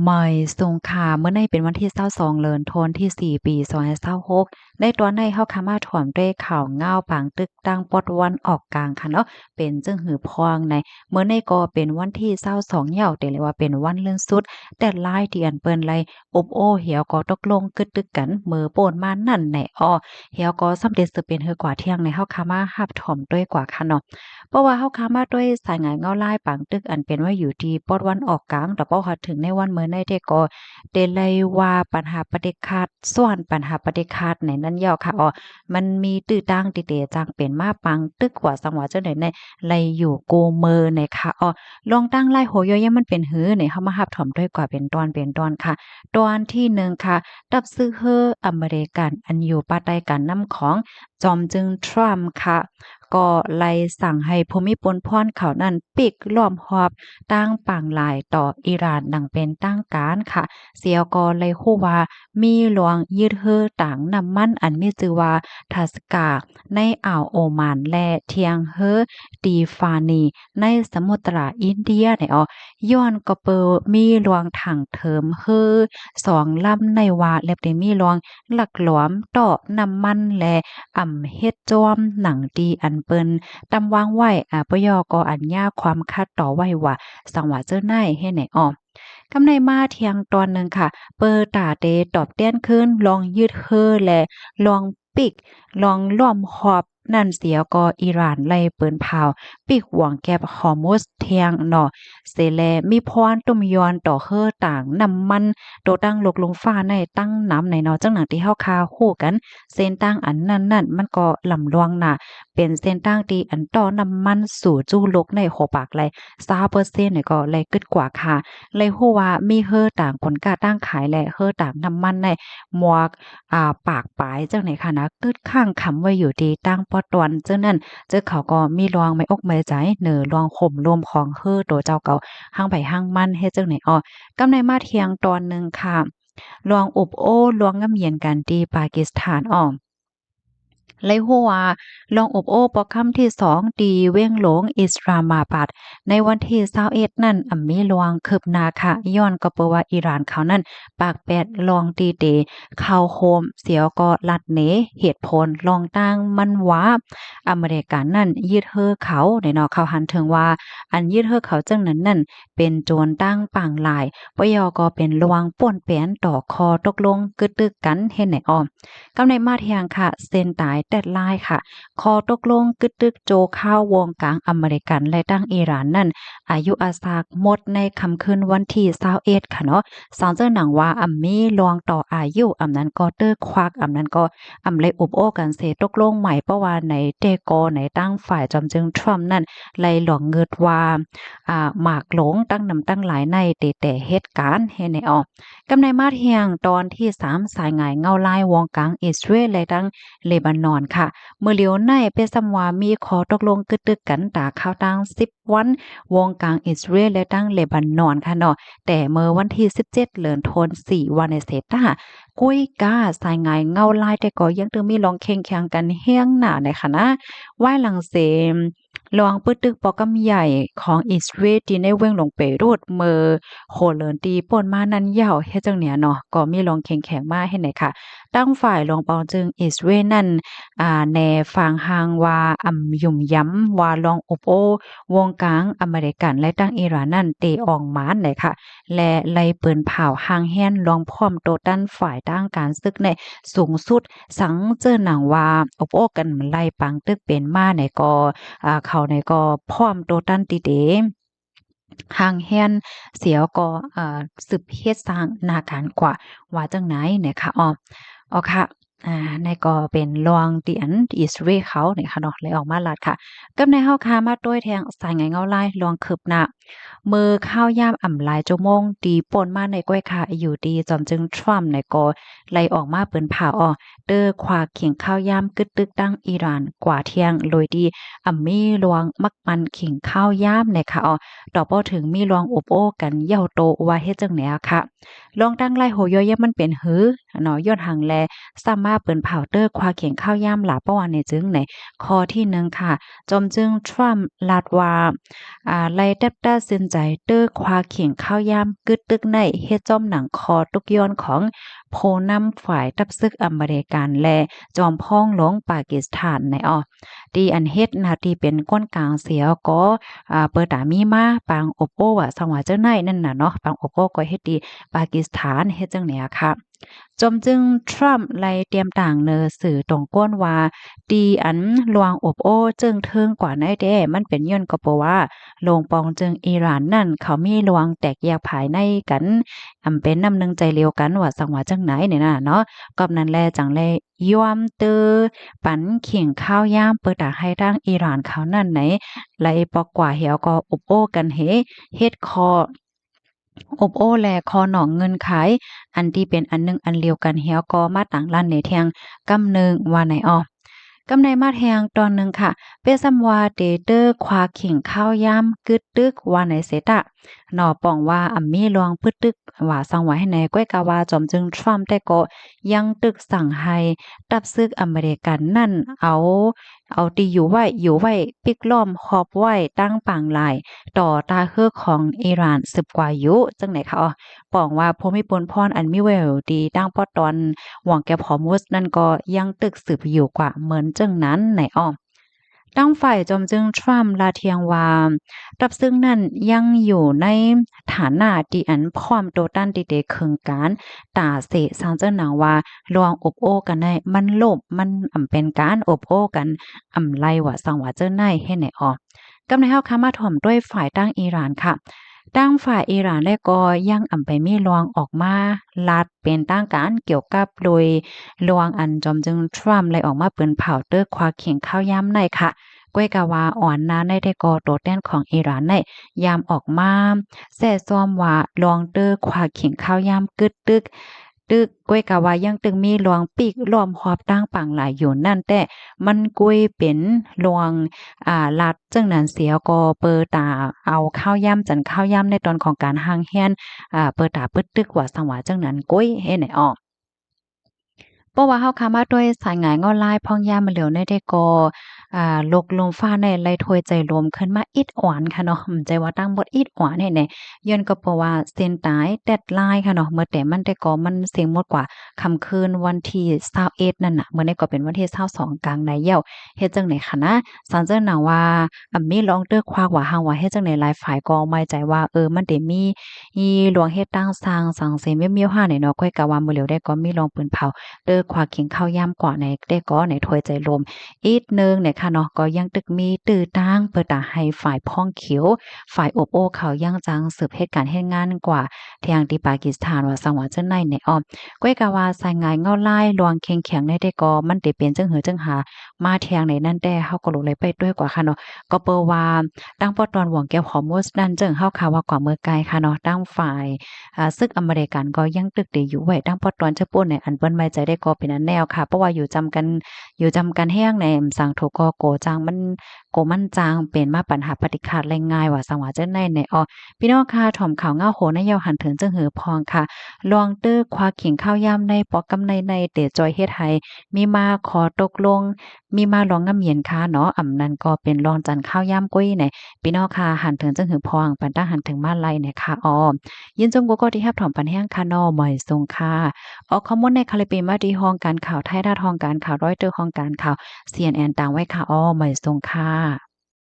ມາຍສູງຄ່າ ມື້ນີ້ເປັນວັນທີຊາວສອງ ເດືອນທັນວາທີສີ່ ປີສອງພັນຊາວຫົກ ໃນຕອນນີ້ເຮົາຄະມາຖອມດ້ວຍຂ່າວງາວປາງຕຶກທາງປອດຕາເວັນອອກກາງຄ່ະເນາະ ເປັນຈັ່ງຫື່ພອງໃນ ມື້ນີ້ກໍເປັນວັນທີຊາວສອງແລ້ວ ແຕ່ເລີຍວ່າເປັນວັນເລື່ອນສຸດ ແຕ່ຫຼາຍທີ່ອັນເພິ່ນໄດ້ ອົບໂອ້ ແລ້ວກໍຕົກລົງກຶດຕຶກກັນ ເມື່ອປ່ນມານັ້ນແນ່ອໍ ແລ້ວກໍສ່ຳເດຊືເປັນເຮືອກວ່າທ່ຽງໃນ ເຮົາຄະມາຮັບຖອມດ້ວຍກວ່າຄ່ະເນາະ ເພາະວ່າເຮົາຄະມາດ້ວຍສາຍງານເງົາລາຍປາງຕຶກ ອັນເປັນວ່າຢູ່ທີ່ປອດຕາເວັນອອກກາງ ແຕ່ເພາະຮອດເຖິງໃນວັນມື້ນີ້ແທ້ກໍ ແຕ່ໄດ້ວ່າບັນຫາປະຕິກາດ ສ່ວນບັນຫາປະຕິກາດໃນນັ້ນແລ້ວຄ່ະອໍ ມັນມີຕື້ຕ່າງຕິເຕຈັ່ງເປັນມາປາງຕຶກ ວ່າສັງວ່າຈັ່ງໃດໃນ ໄດ້ຢູ່ກູ່ມື້ໃນຄ່ະອໍ ລອງຕັ້ງຫຼາຍຫົວຂໍ້ຢ່າມັນເປັນຫືໃນ ເຮົາມາຮັບຖອມດ້ວຍກວ່າເປັນຕອນເປັນຕອນຄ່ະ ຕອນທີໜຶ່ງຄ່ະ ທັບຊຶກເຮືອອາເມລິກັນ ອັນຢູ່ພາຍໃຕ້ການນຳຂອງ ຈອມຈຶ່ງທຣຳຄ່ະ ກໍໄດ້ສັ່ງໃຫ້ຜູ້ມີປຸນພອນເຂົານັ້ນ ປິກລ້ອມຮອບທາງຝັ່ງລາຍຕໍ່ອີຣານ ຢ່າງເປັນທາງການຄ່ະ ແລ້ວກໍໄດ້ຮູ້ວ່າ ມີລວງຍຶດເຮືອຕາງນ້ຳມັນ ອັນມີຊື່ວ່າ ທັສກາ ໃນອ່າວໂອມານ ແລະ ທ່ຽງເຮືອຕີຟານີ ໃນສະໝຸດຕະລາອິນເດຍໃນອໍ ຍ້ອນກໍເປີມີລວງຖັງເທີມເຮືອສອງລຳໃນວ່າ ແລະ ໄດ້ມີລວງ ລັກລວມຕໍ່ນ້ຳມັນ ແລະ ອຳເຮັດຈອມໜັງທີ່ອັນເພິ່ນຕຳວາງໄວ້ ອາ ປະໂຫຍກກໍອັນຍາຄວາມຂັດຕໍ່ໄວ້ວ່າ ສັງວ່າເຈີໃນເຮັດໃນອອກ ກຳໃນມາທ່ຽງຕອນໜຶ່ງຄ່ະ ເປີຕາເຕຕອບແທນຄືນລວງຍຶດເຮືອ ແລະ ລວງປິກ ລວງລ້ອມຮອບ ນັ້ນເສຍກໍອີຣານໄດ້ປືນພາວ ປິກຫວ່ອງແກັບຮໍມຸສແທງເນາະ ເສແລມີພອນຕຸ້ມຍອນຕໍ່ເຮືອຕາງນ້ຳມັນ ໂຕຕັ້ງໂລກລຸ່ມຟ້າໃນຕັ້ງນຳໃນເນາະ ຈັ່ງໜັງທີ່ເຮົາຄາຮູ້ກັນ ເສັ້ນທາງອັນນັ້ນນັ້ນ ມັນກໍລຳລວງໜ້າ ເປັນເສັ້ນທາງທີ່ອັນຕໍ່ນ້ຳມັນສູ່ຈຸໂລກໃນຫົວປາກໄລຊາວເປີເຊັນນີ້ ກໍໄດ້ຄິດກວ່າຄ່າ ໄດ້ຮູ້ວ່າມີເຮືອຕາງຂົນຄ້າຕ່າງຂາຍ ແລະ ເຮືອຕາງນ້ຳມັນໃນໝວກ ອາ ປາກປາຍຈັ່ງໃດຄ່ະນະ ກຶດຄ້າງຄຳໄວ້ຢູ່ທີ່ຕ່າງປອດຕາເວັນ ເຊິ່ງນັ້ນ ເຈົ້າເຂົາກໍມີລວງໄມ້ອົກໄມ້ໃຈ ເໜີລວງໂຮມລົມຂອງເຮືອໂຕເຈົ້າເກົ່າ ຫາງໃຜຫາງມັນເຮັດຈັ່ງໃດອອກ ກຳໃນມາທ່ຽງຕອນໜຶ່ງຄ່ະ ລວງອົບໂອ້ ລວງງຳເຢັນກັນທີ່ປາກິສຖານອອກ ໄດ້ຮູ້ວ່າລວງອົບໂອ້ປອກຄຳທີສອງ ທີ່ເວັງຫຼວງອິສລາມາບັດ ໃນວັນທີຊາວເອັດນັ້ນ ອຳມີລວງຄືບໜ້າຄ່ະ ຍ້ອນກໍເປີວ່າອີຣານເຂົານັ້ນ ປາກແປດລອງທີ່ເຕເຂົ້າໂຮມ ເສຍກໍລັດເນເຫດຜົນລອງຕັ້ງມັນວ່າ ອາເມລິກັນນັ້ນຍຶດເຮືອເຂົາໃນເນາະ ເຂົາຫັນເຖິງວ່າ ອັນຍຶດເຮືອເຂົາຈັ່ງນັ້ນນັ້ນ ເປັນໂຈນຕັ້ງປາງລາຍ ປະໂຫຍກກໍເປັນລວງປ່ນແປນຕໍ່ຂໍ້ຕົກລົງກຶດຕຶກກັນເຮັດໃນອອກ ກຳໃນມາທ່ຽງຄ່ະ ເສັ້ນຕາຍແຕດລາຍຄ່ະ ຂໍ້ຕົກລົງກຶດຕຶກໂຈຄາວວົງກາງອາເມລິກັນ ແລະ ທັງອີຣານນັ້ນ ອາຍຸອາສາກໝົດໃນຄ່ຳຄືນວັນທີຊາວເອັດຄ່ະເນາະ ສັງເຈີໜັງວ່າອຳມີລວງຕໍ່ອາຍຸ ອຳນັ້ນກໍເຕີຄວັກ ອຳນັ້ນກໍອຳໄດ້ອົບໂອ້ກັນເສຕົກລົງໃໝ່ ເພາະວ່າໃນແຕ່ກໍໃນຕັ້ງຝ່າຍຈອມຈຶ່ງທຣຳນັ້ນ ໄດ້ຫຼວງງຶດວ່າ ອາ ໝາກຫຼົງຕັ້ງນຳຕັ້ງຫຼາຍໃນເຕແຕ່ເຮັດການເຮັດໃນອອກ ກຳໃນມາທ່ຽງຕອນທີສາມ ສາຍງາຍເງົາລາຍວົງກາງອິສຣາເອລ ແລະ ທັງເລບານອນຄ່ະ ມື້ຫຼຽວໃນເປັນສ່ຳວ່າມີຂໍ້ຕົກລົງກຶດຕຶກກັນຕາຄາວຕັ້ງສິບວັນ ວົງກາງອິສຣາເອລ ແລະ ທັງເລບານອນຄ່ະເນາະ ແຕ່ເມື່ອວັນທີສິບເຈັດ ເດືອນທັນວາ ສີ່ວັນໃນເສຕາ ກຸຍກາສາຍງາຍເງົາລາຍ ແຕ່ກໍຍັງຕ້ອງມີລອງເຄັ່ງແຂ່ງກັນແຮງໜ້າໃນຂະນະ ວາຍຫຼັງເສ ລອງປຶດຕຶກປອກກຳໃຫຍ່ຂອງອິສຣາເອລ ທີ່ໃນເມືອງຫຼວງເບຣູດ ເມື່ອຫົວເດືອນທີ່ຜ່ານມານັ້ນຍາວ ເຮັດຈັ່ງເນີ້ຍເນາະ ກໍມີລອງເຄັ່ງແຂງມາເຮັດໃນຄ່ະ ຕັ້ງຝ່າຍລອງປອງຈຶ່ງອິສຣາເອລນັ້ນ ອາ ແນຟັງຮ່າງວ່າອຳຫຍຸ່ມຢຳວ່າລອງອົບໂອ້ວົງກາງອາເມລິກັນ ແລະ ຕັ້ງອີຣານນັ້ນເຕອອງມານໃນຄ່ະ ແລະ ໄດ້ເປີນພາວຮ່າງແຮນລອງພ້ອມໂຕຕັນຝ່າຍທາງການສຶກໃນສູງສຸດ ສັງເຈີໜັງວ່າອົບໂອ້ກັນໄລ່ປາງຕຶກເປັນມາໃນກໍ ອາ ເຂົາໃນກໍພ້ອມໂຕຕັນຕິເຕ ຮ່າງແຮນ ສຽວກໍ ອາ ສືບເຮັດສ້າງໜ້າການກວ່າ ວ່າຈັ່ງໃດນະຄະ ອໍ ອໍ ອາ ໃນກໍເປັນລອງທີ່ອັນອິສຣາເອລເຂົານະຄະເນາະ ໄດ້ອອກມາລາດຄ່ະ ກັບໃນເຮົາຄາມາໂຕ້ຍແທງສາຍງາຍເງົາລາຍລອງຄືບໜ້າ ເມື່ອຂ່າວຍາມອຳຫຼາຍຊົ່ວໂມງທີ່ຜ່ານມາໃນກ້ວຍຄ່ະ ຢູ່ທີ່ຈອມຈຶ່ງທຣຳໃນກໍໄດ້ອອກມາເປີນພາວ ເຕີຄວາກເຄັ່ງຂ່າວຍາມກຶດຕຶກຕັ້ງອີຣານກວ່າທ່ຽງ ໂດຍທີ່ອຳມີລວງໝັກໝັ້ນເຄັ່ງຂ່າວຍາມໃນຄ່ະ ຕໍ່ບໍ່ເຖິງມີລວງອົບໂອ້ກັນເຍົາໂຕວ່າເຮັດຈັ່ງໃດອະຄະ ລອງຕັ້ງຫຼາຍຫົວຂໍ້ຢ່າມັນເປັນຫືເນາະ ຍ້ອນຫຍັງແລ ສາມາດ າ ປືນເຜົາເຕີຄວາເຄັ່ງຂ່າວຢາມລາວ ເພາະວ່າໃນຈຶ່ງໃນຂໍ້ທີໜຶ່ງຄ່ະ ຈອມຈຶ່ງທຣຳລັດວ່າ ອາ ໄລ່ຕັດ ຕັດສິນໃຈເຕີຄວາເຄັ່ງຂ່າວຢາມກຶດຕຶກໃນ ເຮັດຈອມໜັງຂໍ້ຕຸກຍ້ອນຂອງຜູ້ນຳຝ່າຍທັບເສິກອາເມລິກັນ ແລະ ຈອມພອງຫຼວງປາກິສຖານໃນອອ ທີ່ອັນເຮັດໜ້າທີ່ເປັນຄົນກາງເສຍກໍ ອາ ເປີຕາມີມາປາງອົບໂອ້ວ່າ ສັງວ່າຈັ່ງໃນນັ້ນນະເນາະ ປາງອົບໂອ້ກໍເຮັດທີ່ປາກິສຖານ ເຮັດຈັ່ງໃນອະຄ່ະ. ຈອມຈຶ່ງທຣຳໄລ່ຕຽມຕ່າງເນີສື່ຕົງກົ້ນວ່າ ທີ່ອັນລວງອົບໂອ້ເຈິງເທິງກວ່າໃນແທ້ ມັນເປັນຍ້ອນກໍເພາະວ່າ ໂລງປອງເຈິງອີຣານນັ້ນ ເຂົາມີລວງແຕກແຍກພາຍໃນກັນ ອຳເປັນນ້ຳໜຶ່ງໃຈລຽວກັນວ່າ ສັງວ່າຈັ່ງໃນນີ້ນະເນາະ ກອບນັ້ນແລະ ຈັ່ງໄດ້ ຍອມເຕີປັນເຄັ່ງຂ່າວຢາມ ເປີຕາໃຫ້ທາງອີຣານເຂົານັ້ນໃນ ໄລ່ປອກກວ່າແລ້ວກໍອົບໂອ້ກັນເຮ ເຮັດຂໍ້ອົບໂອ້ ແລະ ຂໍ້ໜອງເງື່ອນໄຂ ອັນທີ່ເປັນອັນໜຶ່ງອັນລຽວກັນແລ້ວກໍມາຕັ້ງລັນໃນແທ່ງກຳໜຶ່ງວ່າໃນອອ ກຳໃນມາແທ່ງຕອນໜຶ່ງຄ່ະ ເປັນສ່ຳວ່າເຕເຕີຄວາເຄັ່ງຂ່າວຢາມກຶດຕຶກວ່າໃນເສຕະ ເນາະ ປອງວ່າອຳມີລວງປຶດຕຶກວ່າ ສັງວ່າໃຫ້ໃນ ກ້ອຍກະວ່າຈອມຈຶ່ງທຣຳແຕ່ກໍຍັງຕຶກສັ່ງໃຫ້ທັບເສິກອາເມລິກັນນັ້ນ ເອົາ ເອົາທີ່ຢູ່ໄວ້ ຢູ່ໄວ້ ປິກລ້ອມຮອບໄວ້ຕັ້ງປາງລາຍ ຕໍ່ຕາເຮີຂອງອີຣານສືບກວ່າຢູ່ ຈັ່ງໃດຄະ ປອງວ່າພູມີປູນພອນອັນມີໄວ້ທີ່ຕັ້ງປອດຕອນຫວ່າງແກບຮອມຸດນັ້ນ ກໍຍັງຕຶກສືບຢູ່ກວ່າເໝືອນຈັ່ງນັ້ນໃນອອ ທາງຝ່າຍຈອມຈຶ່ງທຣຳລາທຽງວ່າ ທັບເສິກນັ້ນຍັງຢູ່ໃນຖານະທີ່ອັນພ້ອມໂຕຕ້ານທີ່ເຕເຄິ່ງການ ຕາເສ ສັງເຈີໜັງວ່າລວງອົບໂອ້ກັນໃນມັນໂລບ ມັນອຳເປັນການອົບໂອ້ກັນອຳໄລວ່າ ສັງວ່າເຈີໃນເຮັດໃນອອ ກຳໃນເຮົາຄະມາຖອມດ້ວຍຝ່າຍທາງອີຣານຄ່ະ ທາງຝ່າຍອີຣານແລະກໍຍັງອຳໄປມີລວງອອກມາລາດເປັນທາງການກ່ຽວກັບໂດຍລວງອັນຈອມຈຶ່ງທຣຳໄດ້ອອກມາປືນເຜົາເຕີຄວາເຄັ່ງຂ່າວຢາມໃນຄ່ະ ກ້ອຍກະວ່າອ່ອນໜ້າໃນແຕ່ກໍໂຕແທນຂອງອີຣານໃນ ຍາມອອກມາແຊະຊອມວ່າລວງເຕີຄວາເຄັ່ງຂ່າວຢາມກຶດຕຶກ ຕຶກ ກ້ອຍກະວ່າຍັງຕຶກມີລວງປີກລ້ອມຮອບຕັ້ງປາງລາຍຢູ່ນັ້ນ ແຕ່ມັນກ້ອຍເປັນລວງ ອາ ລັດຈັ່ງນັ້ນເສຍກໍເປີຕາເອົາຂ່າວຢາມ ຈັນຂ່າວຢາມໃນຕອນຂອງການຮ່າງແຮນ ອາ ເປີຕາປຶດຕຶກວ່າ ສັງວ່າຈັ່ງນັ້ນກ້ອຍເຮັດໃນອອ ເພາະວ່າເຮົາຄະມາດ້ວຍສາຍງາຍເງົາລາຍພອງຍາມມາຫຼຽວໃນແຕ່ກໍ ອາ ໂລກລົມຟ້າໃນໄລ່ຖ້ວຍໃຈລົມຂຶ້ນມາອິດອອນຄ່ະເນາະ ອືມ ໃຈວ່າຕັ້ງໝົດອິດອອນໃຫ້ແນ່ ຍ້ອນກໍເພາະວ່າເສັ້ນຕາຍແດດລາຍຄ່ະເນາະ ເມື່ອແຕ່ມັນແຕ່ກໍມັນເສັງໝົດກວ່າຄ່ຳຄືນວັນທີຊາວເອັດນັ້ນນະ ມື້ນີ້ກໍເປັນວັນທີຊາວສອງກາງໃນແລ້ວ ເຮັດຈັ່ງໃດຄະນະ ສັງເຈີໜັງວ່າ ອາ ມີລອງເຕີຄວາກວ່າ ຫາກວ່າເຮັດຈັ່ງໃດຫຼາຍຝ່າຍກໍໝາຍໃຈວ່າ ເອີ ມັນໄດ້ມີ ອີ ລວງເຮັດຕັ້ງສ້າງສັງເສມມຽວໆ ຫາໃນເນາະ ກ້ອຍກະວ່າມື້ຫຼຽວໃດກໍມີລອງປືນເຜົາເຕີຄວາເຄັ່ງຂ່າວຢາມກວ່າໃນແຕ່ກໍໃນຖ້ວຍໃຈລົມ ອີກໜຶ່ງນະຄະເນາະ ກໍຍັງຕຶກມີຕື້ຕາງເພື່ອຕາໃຫ້ຝ່າຍພອງຂຽວ ຝ່າຍອົບໂອ້ເຂົາຍັງຈັ່ງສືບເຮັດການເຮັດງານກວ່າ ແທງທີ່ປາກິສຖານວ່າ ສັງວ່າຈັ່ງໃດໃນອອມ ກ້ອຍກະວ່າສາຍງາຍເງົາລາຍລວງເຄັ່ງແຂງໃນແຕ່ກໍມັນໄດ້ເປັນຈັ່ງຫືຈັ່ງຫາມາແທງໃນນັ້ນ ແຕ່ເຮົາກໍລົງໄດ້ໄປດ້ວຍກວ່າຄະເນາະ ກໍເປີວ່າ ຕັ້ງປອດຕອນຫວ່າງແກບຮອມມຸດນັ້ນ ເຊິ່ງເຮົາຄາດວ່າກວ່າເມື່ອໄກຄະເນາະ ຕັ້ງຝ່າຍ ອາ ເສິກອາເມລິກັນກໍຍັງຕຶກໄດ້ຢູ່ໄວ້ ຕັ້ງປອດຕອນຈະປຸ້ນໃນອັນເພິ່ນໄວ້ໃຈໄດ້ກໍເປັນອັນແນວຄະ ເພາະວ່າຢູ່ຈຳກັນ ຢູ່ຈຳກັນແຮງໃນ ສັງໂທກໍໂກຈັ່ງມັນ ໂກມັນຈັ່ງເປັນມາປັນຫາປະຕິຄາດໄດ້ງ່າຍວ່າ ສັງວ່າຈັ່ງໃດໃນອອ ພີ່ນ້ອງຄະ ຖອມຂ່າວເງົາໂຫໃນຍາວຫັນເຖິງຈັ່ງຫືພອງຄະ ລວງເຕີຄວາເຄັ່ງຂ່າວຢາມໃນປອກກຳໃນໃນເຕຈອຍເຮັດໃຫ້ມີມາຂໍ້ຕົກລົງ ມີມາລວງງາມເຢັນຄະເນາະ ອຳນັ້ນກໍເປັນລວງຈັນຂ່າວຢາມກ້ອຍໃນ ພີ່ນ້ອງຄະ ຫັນເຖິງຈັ່ງຫືພອງ ປັນຕັ້ງຫັນເຖິງມາໄລໃນຄະອອ ຍິນຊົມກວ່າກໍທີ່ຮັບຖອມປັນແຮງຄະເນາະ ໝາຍສົງຄະ ອອກຂໍ້ມູນໃນຄະລິບປີມາທີ່ຫ້ອງການຂ່າວໄທລັດ ຫ້ອງການຂ່າວຣອຍເຕີ ຫ້ອງການຂ່າວ ຊີເອັນເອັນ ຕາງໄວ້ຄະອອ ໝາຍສົງຄະ.